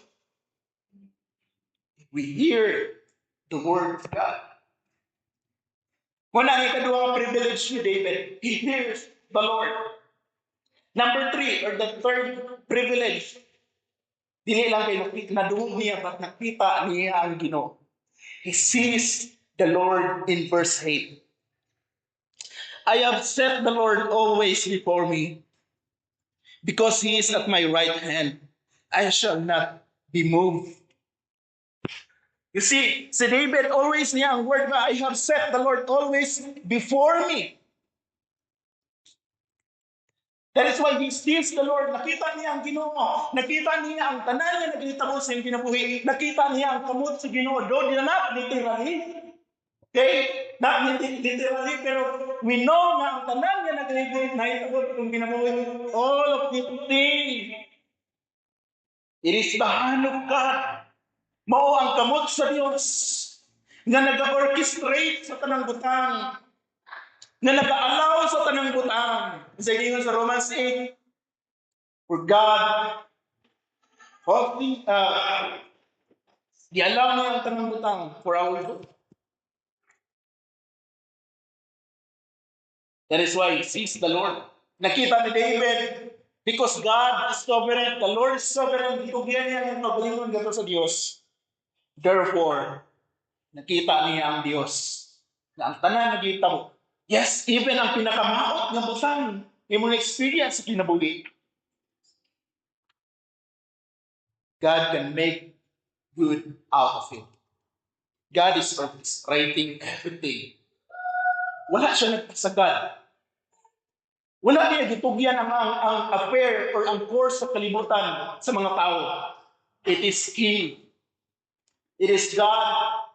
We hear the word of God. Mao na ang ikaduha nga privilege ni David. He hears the Lord. Number three, or the third privilege, dili lang kay nakita, nadungog niya, but nakita niya ang Ginoo. He sees the Lord in verse 8. "I have set the Lord always before me. Because he is at my right hand, I shall not be moved." You see, si David always niya ang word nga, "I have set the Lord always before me." That is why he sees the Lord. Nakita niya ang Ginoo. Nakita niya ang tanan nga naghitabo sa iyang kinabuhi. Nakita niya ang kamot sa Ginoo. Do di na not literally. Okay? Not literally, pero we know nga ang tanan nga naghitabo sa iyang kinabuhi. All of these things. It is the hand of God. Mao ang kamot sa Dios nga nag-orchestrate sa tanang butang, nga nag-allow sa tanang butang. Sa ingon sa Romans 8, for God, all the, gi-allow niya ang tanang butang for our good. That is why he sees the Lord. Nakita ni David, because God is sovereign, the Lord is sovereign, gitugyan niya ang kaugalingon gato sa Dios. Therefore, nakita niya ang Dios. Na ang tanan nagitabo. Yes, even ang pinakamaot nga butang imong experience sa kinabuhi. God can make good out of it. God is orchestrating everything. Wala siya nagpasagad. Wala niya gitugyan ang affair or ang course sa kalibutan sa mga tao. It is He. It is God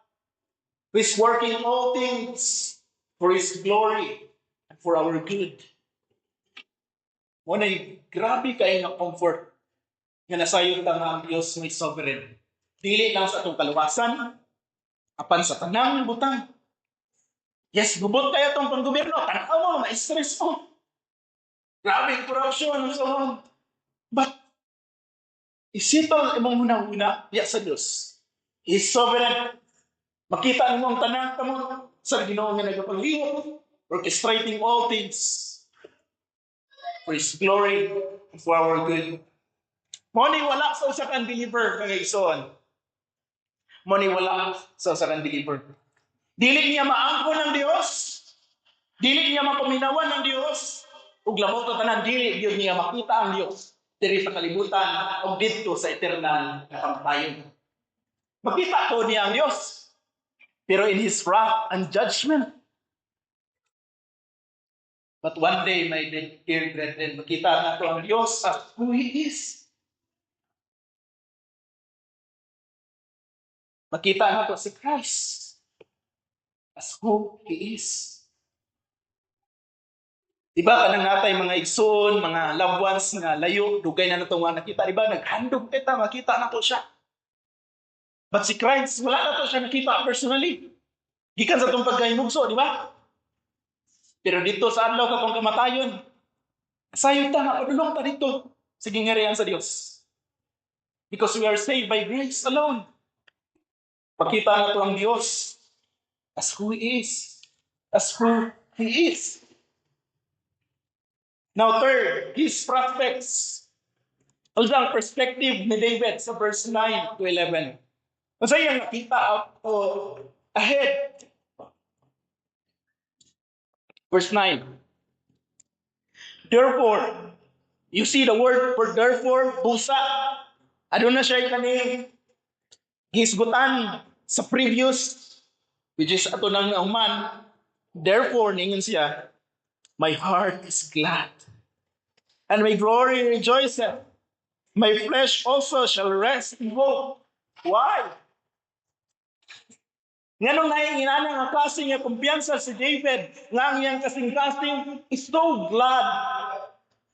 who is working all things for His glory and for our good. Mao na grabe kay nga comfort nga nasayod ta nga ang Dios may sovereign. Dili lang sa atong kaluwasan, apan sa tanang butang. Yes, gubot kaayo atong panggobyerno, tanaw mo, ma-stress mo. Grabe ang corruption and so on. But i-settle imong hunahuna diya sa Dios. He is sovereign. Makita nimo ang tanang kamot sa Ginoo nga nagapanglihok, orchestrating all things for His glory and for our good. Mao ni wala sa usa ka unbeliever, mga igsoon. Mao ni wala sa usa ka unbeliever. Dili niya maangkon ang Dios. Dili niya mapaminawan ang Dios. Ug labaw sa tanan, dili gyud niya makita ang Dios diri sa kalibutan ug didto sa eternal nga kamatayon. Makita ko niya ang Dios. Pero in His wrath and judgment. But one day, my dear brethren, makita nato ang Dios as who He is. Makita nato si Christ as who He is. Diba kanang natay mga igsoon, mga loved ones nga layo, dugay na nato nga nakita, diba? Naghandom kita, makita nato siya. But si Christ, wala nato siya nakita personally. Gikan sa atong pagkahimugso, di ba? Pero didto sa adlaw sa atong kamatayon, sayod ta nga padulong ta didto sa gingharian sa Dios. Because we are saved by grace alone. Makita nato ang Dios as who He is. As who He is. Now third, his prospects. Ano ang perspective ni David sa verse 9 to 11? Unsa iyang nakita out o ahead? Verse 9. Therefore, you see the word for "therefore", busa. Aduna siya kani gisgutan sa previous, which is ato nang nahuman. Therefore, ningon siya, "My heart is glad and my glory rejoiceth. My flesh also shall rest in hope." Why? Nganong naay inana nga klase nga kumpiyansa si David nga ang iyang kasing-kasing is so glad?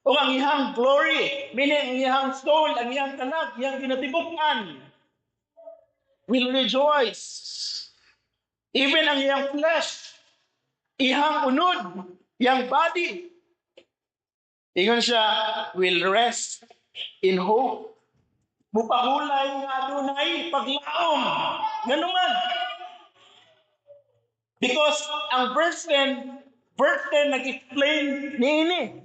O ang iyang glory, meaning ang iyang soul, ang iyang kalag, iyang kinatibuk-an, will rejoice. Even ang iyang flesh, iyang unod, iyang body, ingon siya, will rest in hope. Mupahulay nga adunay paglaom. Ngano man? Because ang verse 10, verse 10 nag-explain niini.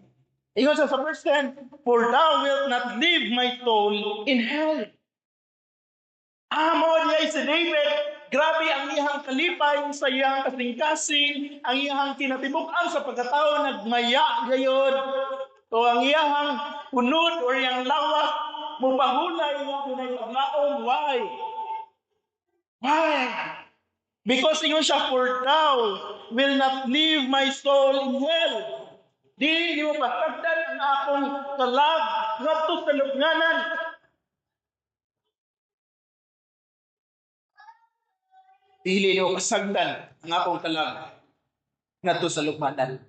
Ingon siya sa verse 10, "For thou wilt not leave my soul in hell." Ah, mao diay si David, grabe ang iyang kalipay sa iyang kasing-kasing, ang iyang kinatibuk-an sa pagkatao nagmaya gayod. O ang iyang unod or iyang lawas mupahulay nga dunay paglaom. Why? Why? Because ingon siya, "For thou will not leave my soul in hell." Di mo pasagdan ang akong kalag ngadto sa lubnganan. Dili nimo pasagdan ang akong kalag ngadto sa lubnganan.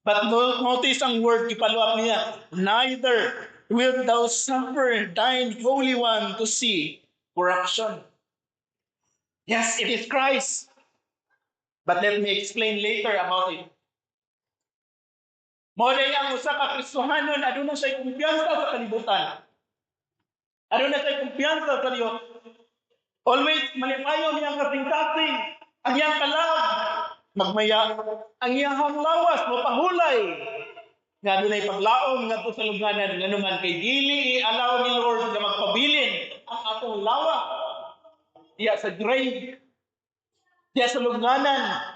But notice ang word i-follow up niya, "Neither wilt thou suffer thine Holy One to see corruption." Yes, it is Christ. But let me explain later about it. Mao ang usa ka Kristohanon, aduna siya kumpiyansa sa kalibutan. Aduna siya kumpiyansa sa Dios. Always malipayon iyang kasing-kasing, ang iyang kalag, magmaya, ang iyang lawas, mapahulay. Nga adunay paglaom ngadto sa lubnganan, nganuman kay dili i-allow ni Lord nga magpabilin ang atong lawas diya sa grave, diya sa lubnganan.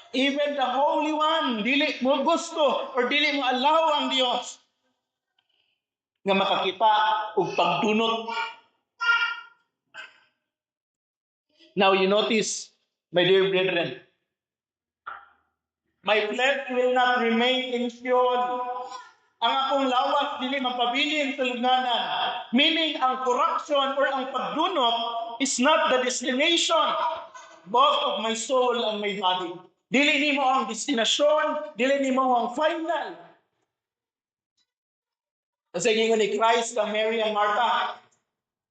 Even the Holy One, dili mo gusto or dili mo allow ang Dios. Nga makakita og pagdunot. Now you notice, my dear brethren, my flesh will not remain in Sheol. Ang akong lawas dili mapabilin sa lubnganan. Meaning, ang corruption or ang pagdunot is not the destination both of my soul and my body. Dili nimo ang destinasyon, dili nimo ang final. Kasi gingon ni Christ kang Mary and Martha,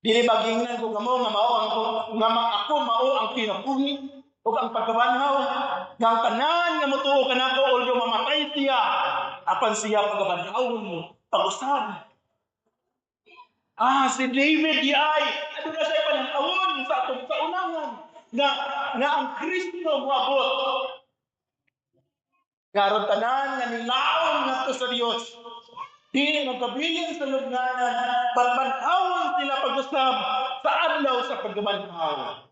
"Dili ba gingnan ko kamo nga mao ang nga ako mao ang kinabuhi ug ang pagkabanhaw, nga ang tanan nga motuo kanako, although mamatay siya, apan siya pagabanhawon mo pag-usab?" Ah, si David di ay aduna siya pananawon sa atong kaunahan nga ang Kristo moabot. Karon tanan nga nilaom ngadto sa Dios, dili magkabilin sa lubnganan, pagbanhawon sila pag-usab sa adlaw sa pagkabanhaw.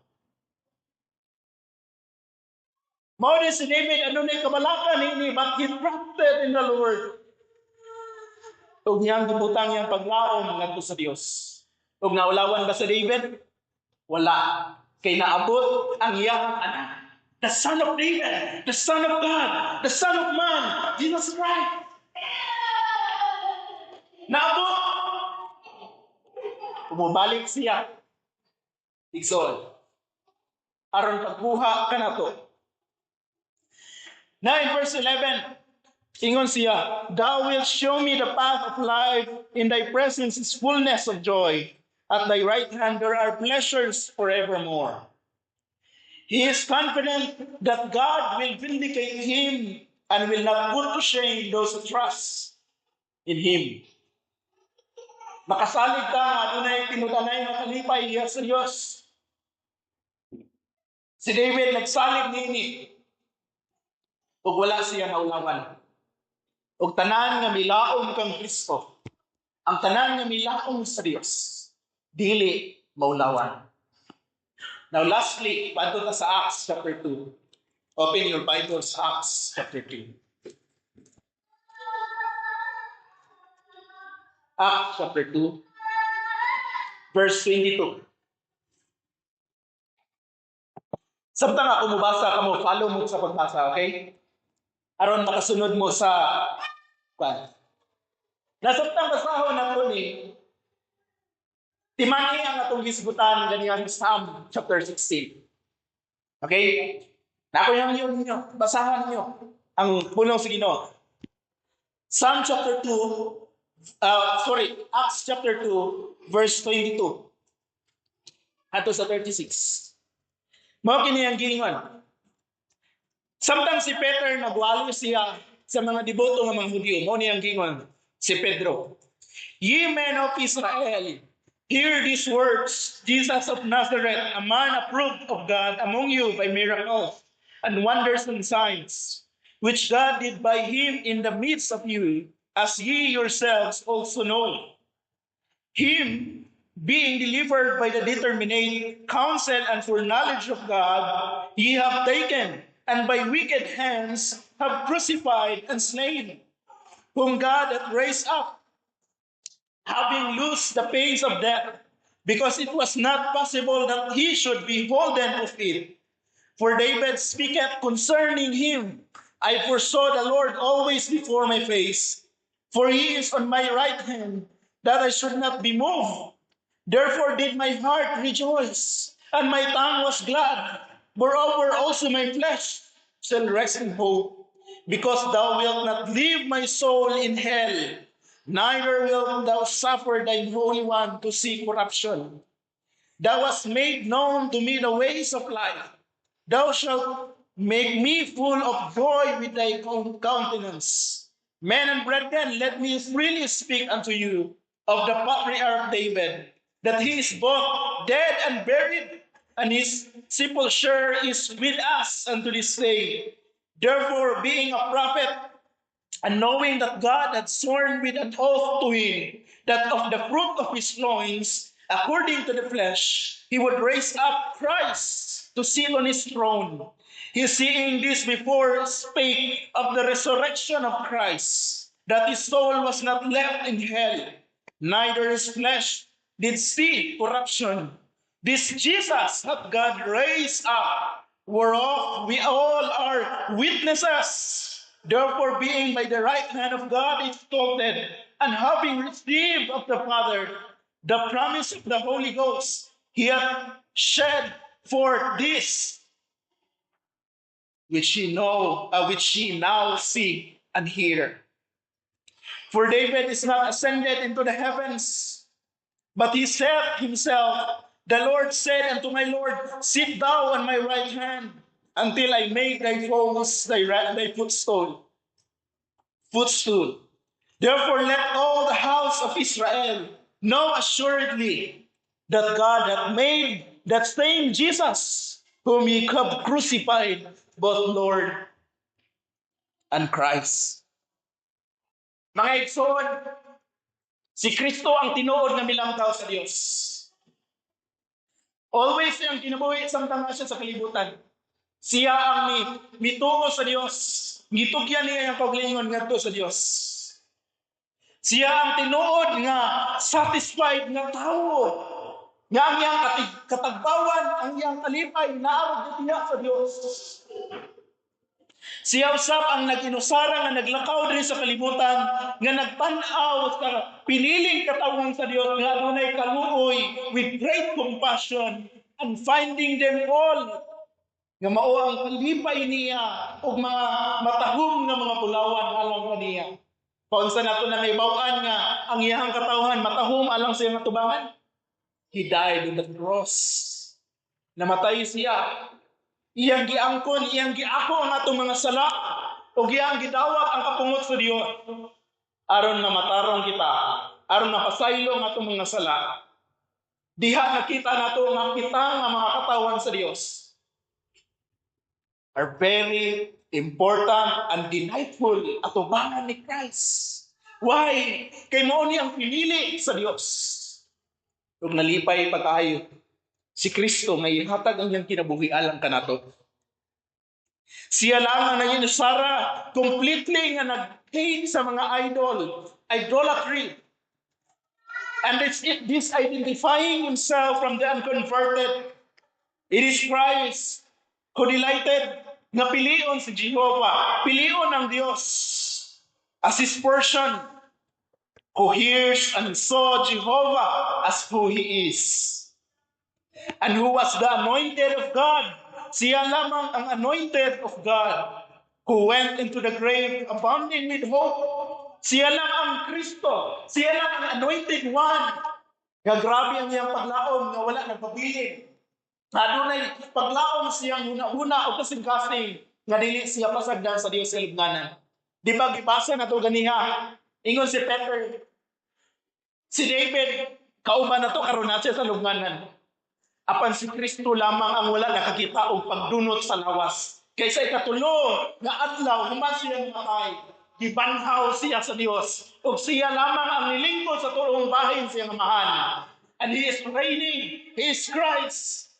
Mao ni si David, ano na kabalaka ni, but he trusted in the Lord. Ug niyang gibutang niyang paglaom ngadto sa Dios. Ug naulawan ba sa David? Wala. Kay naabot ang iyang anak. The Son of David, the Son of God, the Son of Man, Jesus Christ. Naabot. Umubalik siya. Igsoon. Aron pagbuha kanato. Now in verse 11, ingon siya, "Thou wilt show me the path of life, in thy presence is fullness of joy. At thy right hand there are pleasures forevermore." He is confident that God will vindicate him and will not put to shame those who trust in him. Makasalig ka nga adunay tinud-anay nga kalipay iya sa Dios. Si David nagsalig niini ug wala siya naulawan. Ug tanan nga milaom kang Kristo, ang tanan nga milaom sa Dios, dili maulawan. Now lastly, padto ta sa Acts chapter 2. Open your Bibles, Acts chapter 2. Acts chapter 2, verse 22. Samtang ako mubasa, kamo follow mo sa pagbasa, okay? Aron makasunod mo sa kwan. Nasabtang basahon nato ni timani ang atong hisgutan ganyan Psalm chapter 16. Okay? Nako yung yun ninyo, basahan niyo ang pulong sa Ginoo. Psalm chapter 2, sorry, Acts chapter 2, verse 22. Ato sa 36. Mao kini ang giingon. Samtang si Peter nagwalo siya sa mga deboto nga mga Hudyo, mao ni ang giingon si Pedro. "Ye men of Israel, hear these words: Jesus of Nazareth, a man approved of God among you by miracles and wonders and signs, which God did by him in the midst of you, as ye yourselves also know. Him, being delivered by the determinate counsel and foreknowledge of God, ye have taken, and by wicked hands have crucified and slain, whom God hath raised up, having loosed the pains of death, because it was not possible that he should be holden of it. For David speaketh concerning him, 'I foresaw the Lord always before my face, for he is on my right hand, that I should not be moved. Therefore did my heart rejoice, and my tongue was glad. Moreover also my flesh shall rest in hope, because thou wilt not leave my soul in hell, neither wilt thou suffer thine Holy One to see corruption. Thou hast made known to me the ways of life. Thou shalt make me full of joy with thy countenance. Men and brethren, let me freely speak unto you of the patriarch David, that he is both dead and buried, and his sepulchre is with us unto this day. Therefore, being a prophet, and knowing that God had sworn with an oath to him, that of the fruit of his loins, according to the flesh, he would raise up Christ to sit on his throne. He, seeing this before, spake of the resurrection of Christ, that his soul was not left in hell, Neither his flesh did see corruption. This Jesus hath God raised up, whereof we all are witnesses. Therefore, being by the right hand of God exalted, and having received of the Father the promise of the Holy Ghost, he hath shed forth this, which ye now see and hear. For David is not ascended into the heavens, but he said himself, "The Lord said unto my Lord, Sit thou on my right hand, until I make thy foes thy footstool." Footstool. Therefore let all the house of Israel know assuredly that God hath made that same Jesus whom ye have crucified both Lord and Christ. Mga igsoon, si Kristo ang tinuod nga milamtaw sa Dios. Always siyang kinabuhi samtang naa siya sa kalibutan. Siya ang mituo sa Dios. Gitugyan niya ang kaugalingon ngadto sa Dios. Siya ang tinuod nga satisfied nga tawo. Nga ang iyang katagbawan, ang iyang kalipay, naa ra diha sa Dios. Siya usab ang nag-inusara nga naglakaw diri sa kalibutan nga nagtan-aw sa piniling katawhan sa Dios nga adunay kaluoy with great compassion and finding them all nga mao ang kalipay niya ug mga matahom nga mga bulawan alang kaniya. Paunsa nato na mahibaw-an nga ang iyang katawhan matahom alang sa iyang atubangan? He died on the cross. Namatay siya. Iyang giangkon, iyang giako ang atong mga sala ug iyang gidawat ang kapungot sa Dios aron nga matarong kita, aron mapasaylo ang atong mga sala. Diha nakita nato nga kita nga mga katawhan sa Dios are very important and delightful atubangan ni Christ. Why? Kay mao ni ang pinili sa Dios. Ug nalipay pa tayo si Kristo nga ihatag ang iyang kinabuhi alang kanato. Siya lang ang nanginusara completely nga nag-hate sa mga idol, idolatry. And it's it disidentifying himself from the unconverted. It is Christ who delighted nga pilion si Jehovah, pilion ang Dios as his portion, who hears and saw Jehovah as who he is. And who was the anointed of God. Siya lamang ang anointed of God who went into the grave abounding with hope. Siya lang ang Kristo. Siya lang ang anointed one. Nga grabe ang iyang paglaom nga wala nagpabilin. Adunay paglaom siyang huna-huna o kasing-kasing nga dili siya pasagdan sa Dios sa lubnganan. Di ba gibasa na to ganiha? Ingon si Peter, si David, kauban na to karon na siya sa lubnganan. Apan si Kristo lamang ang wala nakakita og pagdunot sa lawas. Kaysa ikatulo nga adlaw human siya namatay, gibanhaw siya sa Dios. Ug siya lamang ang nilingkod sa tuong bahin sa iyang Amahan. And he is reigning. He is Christ.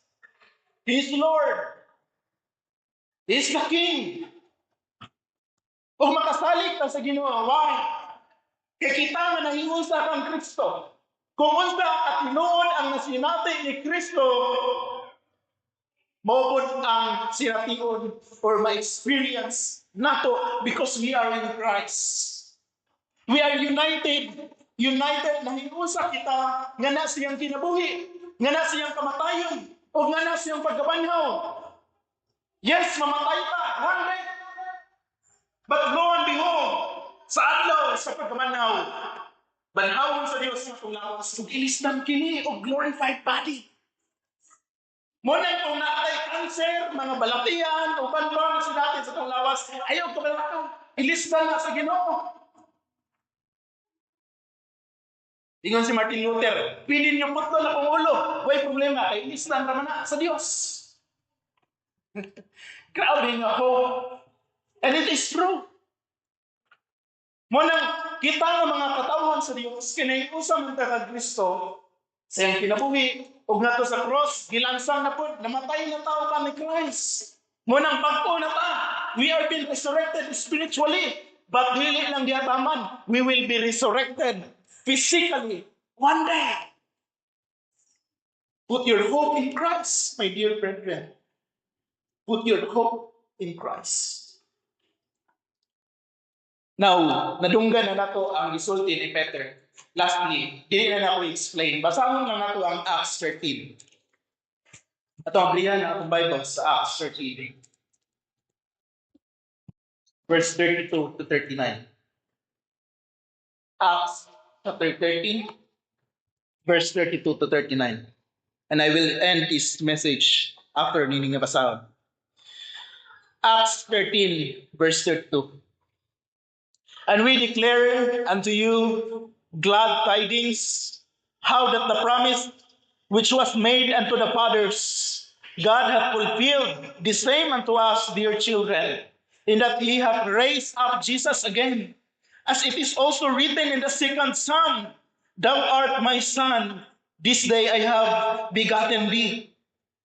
He is Lord. He is the King. Ug makasalig ta sa Ginoo. Why? Kay kita nga nahiusa kang Kristo. Kung unsa katinuod ang nasinati ni Kristo, mao pud ang sination or ma-experience nato because we are in Christ. We are united. United, nahiusa kita nga na siyang kinabuhi, nga na siyang kamatayon, o nga na siyang pagkabanhaw. Yes, mamatay ta one day. But lo and behold, sa adlaw sa pagkabanhaw, banhawon sa Dios ang atong lawas ug ilisdan kini og glorified body. Mao na kung naa tay cancer, mga balatian, uban pa nga sinati sa atong lawas, ayaw kabalaka. Ilisdan na sa Ginoo. Ingon si Martin Luther, "Pili niyo putol akong ulo. Way problema, kay ilisdan raman na sa Dios." Grabe nga hope. And it is true. Mao nang kita nga mga katawhan sa Dios, kinahiusa man ta kang Kristo, sa iyang kinabuhi, ug ngadto sa cross, gilansang na pud, namatay na ta uban ni Christ. Mao nang bag-o na ta. We are being resurrected spiritually. But dili lang diha taman, we will be resurrected physically one day. Put your hope in Christ, my dear brethren. Put your hope in Christ. Now, nadunggan na nato ang gisulti ni Peter. Lastly, dili na nako i-explain. Basahon lang nato ang Acts 13. Ato abrihan ang atong Bible sa Acts 13, verse 32 to 39. Acts chapter 13, verse 32 to 39. And I will end this message after nining nga basahon. Acts 13, verse 32. "And we declare unto you glad tidings, how that the promise which was made unto the fathers, God hath fulfilled the same unto us, dear children, in that he hath raised up Jesus again. As it is also written in the second psalm, 'Thou art my son, this day I have begotten thee.'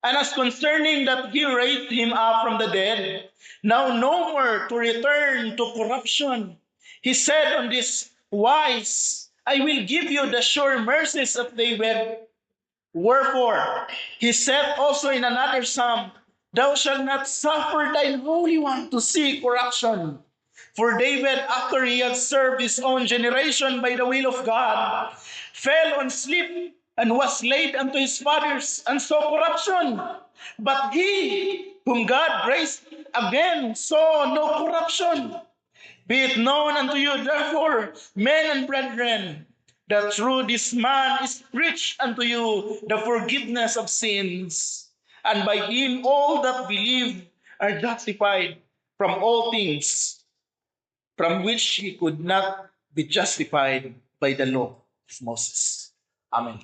And as concerning that he raised him up from the dead, now no more to return to corruption, he said on this wise, 'I will give you the sure mercies of David.' Wherefore, he said also in another psalm, 'Thou shalt not suffer thine Holy One to see corruption.' For David, after he had served his own generation by the will of God, fell on sleep and was laid unto his fathers and saw corruption. But he whom God raised again saw no corruption. Be it known unto you, therefore, men and brethren, that through this man is preached unto you the forgiveness of sins. And by him all that believe are justified from all things from which he could not be justified by the law of Moses." Amen.